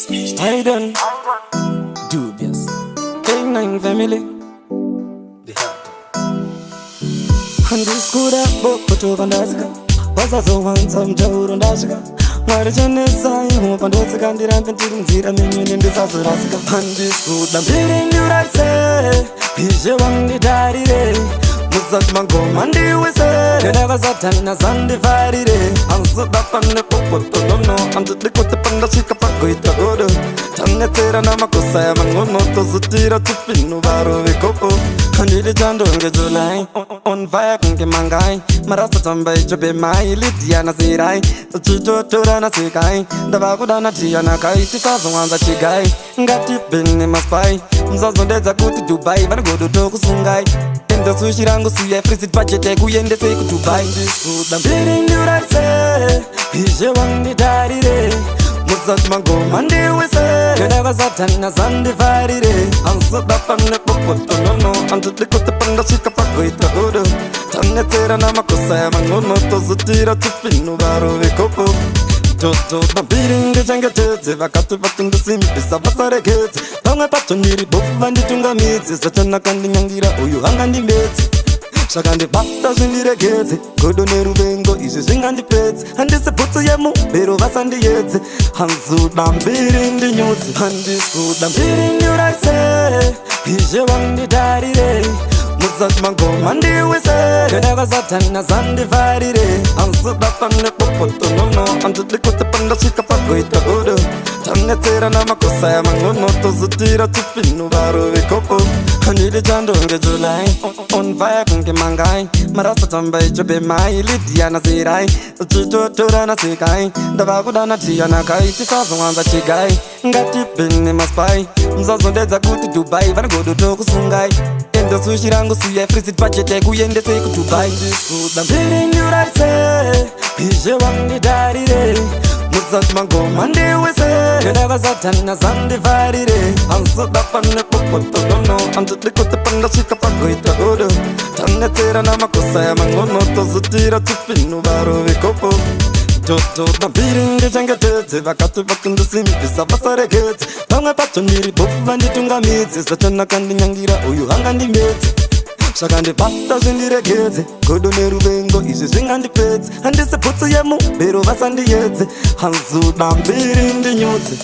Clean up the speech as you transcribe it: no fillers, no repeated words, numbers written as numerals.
Hayden, Dubious, K9 family. Handisi kuda bopoto pandasvika, vasazowanza mutauro ndasvika. Mwari chenesai humwe pandotsika, ndirambe ndiri munzira menyu ndisazorasika. Handisi kuda mbiri ndiuraise, ishe vanditarire, musati mangoma ndiwise, ndakasatana zandivharire. Handizoda pane bopoto, no no, handidi kuti pandasvika pagoita godo. Tanetsera namakosa yamangono, tozotira chipinu varovikopo. Handidi chando ngeJuly, on fire kunge mangai marasa tamba ichobe mai Lydia nazirai chitotora nasikai ndava kudana tiyanakai tisazonwanza chigai ngatibhene maspai musazondedza kuti Dubai vane godo tokusungai. Ende sushi rangu siya free pachete kuendesei kuDubai. Ndisuda mbiri ndiurarise, ishe vanditarire, musati mangoma ndiwise, ndakasatana zandivharire. Handizoda pane bopoto, no no, handidi kuti pandasvika pagoita godo. Tanetsera namakosa yamangono, tozotira chipinu varovikopo. Totoda mbiri ndichengetedze, vakati vatindisimbisa vasaregedze. Pamwe pacho ndiri bofu, vanditungamidze. Sachanaka ndinyangira uyu angandimedze, zvakandibata zvindiregedze. Godo neruvengo izvi zvingandipedze. Handisi bhutsu yemubhero, vasandiyedze. Hanzuda mbiri ndinyudze, handisi mbiri ndiuraise, ishe vanditarire, musati mangoma ndiwise, ndakasatana zandivharire. Handizoda pane bopoto, no no, handidi kuti pandasvika pagoita godo. Tanetsera namakosa yamangono, tozotira chipinu varovikopo. Handidi chando ngeJuly, on fire kunge mangai marasa tamba ichobe mai Lydia nazirai chitotora nasikai ndava kudana tiyanakai tisazonwanza chigai ngatibhene maspai musazondedza kuti Dubai vane godo tokusungai. Ende sushi rangu siya free pachete kuendesei kuDubai. Ndisuda mbiri ndiuraise, ishe vanditarire, musati mangoma ndiwise, ndakasatana zandivharire. Handizoda pane bopoto, no no, handidi kuti pandasvika pagoita godo. Tanetsera namakosa yamangono, tozotira chipinu varovikopo. Totoda mbiri ndichengetedze, vakati vatindisimbisa vasaregedze. Pamwe pacho ndiri bofu, vanditungamidze. Sachanaka ndinyangira uyu angandimedze, zvakandibata zvindiregedze. Godo neruvengo izvi zvingandipedze. Handisi bhutsu yemubhero, vasandiyedze. Hanzuda mbiri ndinyudze.